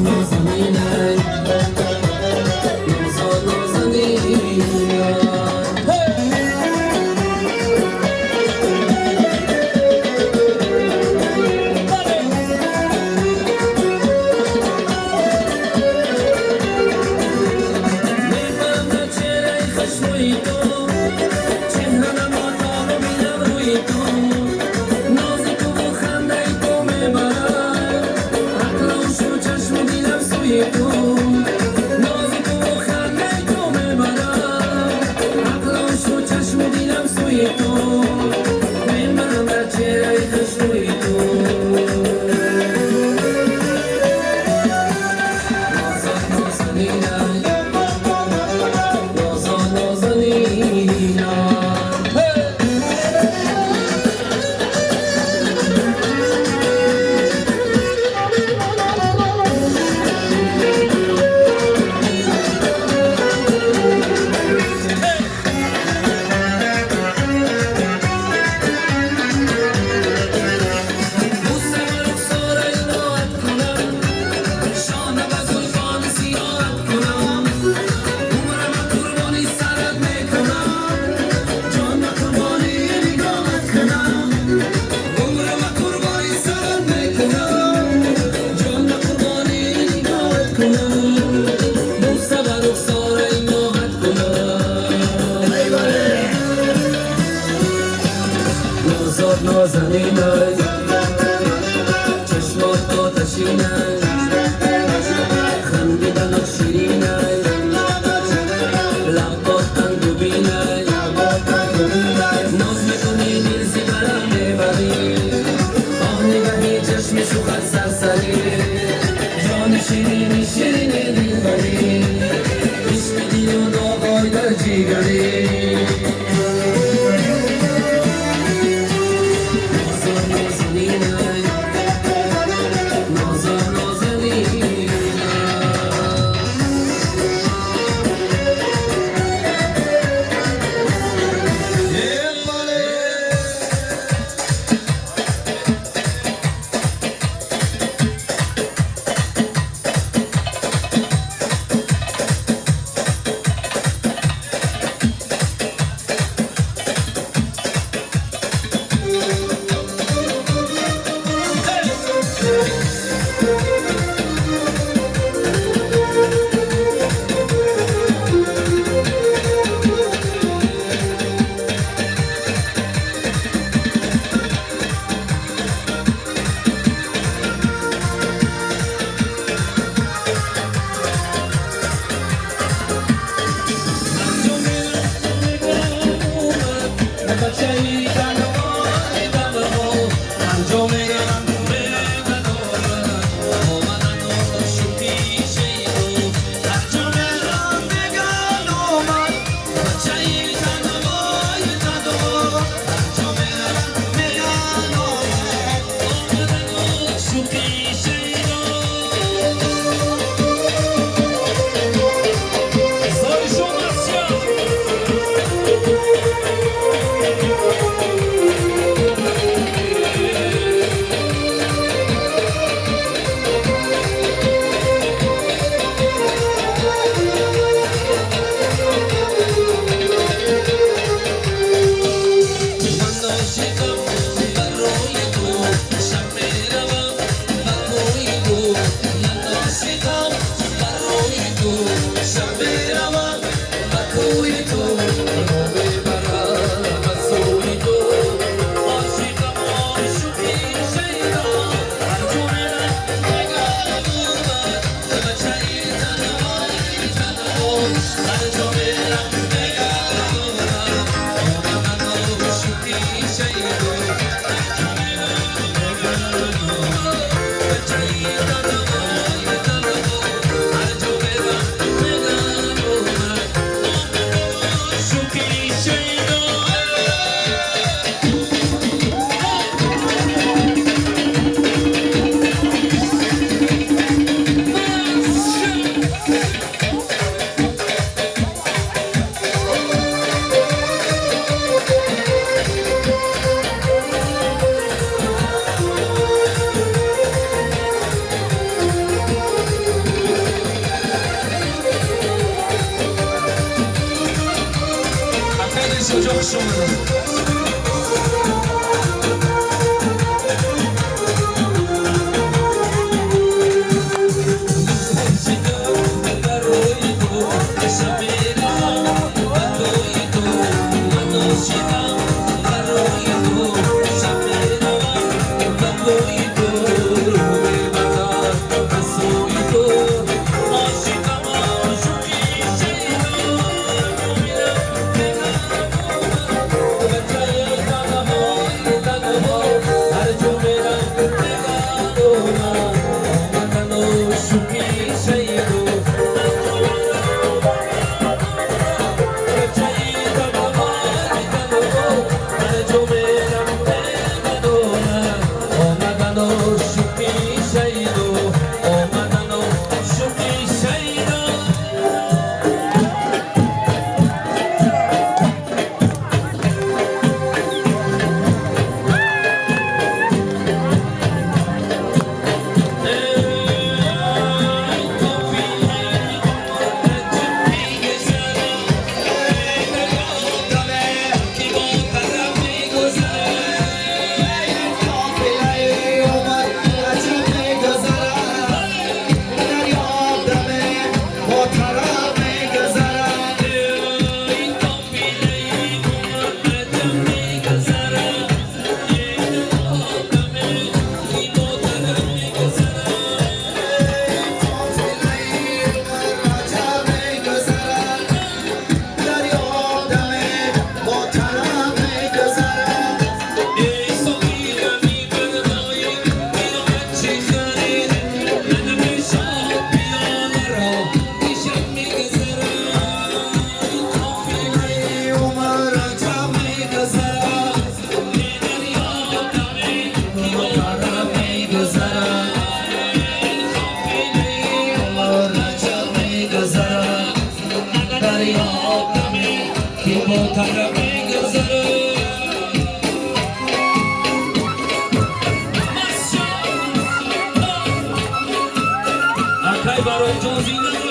Нозанинай, нозо нозанинай. Мефаҳмад чеҳраи хушрӯи ту, чеҳра намо то бибинам рӯи ту. Нози туву хандаи ту мебарад ақлу ҳушу чашму дилам сӯи ту. Нози туву хандаи ту мебарад ақлу ҳушу чашму дилам сӯи ту. Мемонад чеҳраи хушрӯи ту. Нозо нозанинай, нозо нозанинай. Бӯса ба рухсораи моҳат кунам, шона ба зулфони сиёҳат кунам, умрама қурбони сарат мекунам, ҷон ба қурбони нигоҳат кунам, умрама қурбони сарат мекунам, ҷон ба қурбони нигоҳат кунам, бӯса ба рухсораи моҳат кунам. Нозод нозанинай, чашмот оташинай, хандиданат ширинай, лабот ангубинай. Ноз мекунӣ, дил зибарам мебарӣ, оҳ, нигаҳи чашми шӯхат сарсарӣ, ҷони ширини ширини дилбарӣ, ишқи дилу доғой дар ҷигарӣ. Нозо нозанинай, нозо нозанинай. Бачаи танҳои дамаҳо, ҳарҷо мерам меганомад, омадану шӯхи шеду. Ҳарҷо мерам меганомад, бачаи танҳои дамаҳо, ҳарҷо мерам меганомад, омадану шӯхи шеду. Зоришон Масҷид. Ман ошиқам барои ту, шаб меравам ба. Хуш омадед. Акай барои ҷон.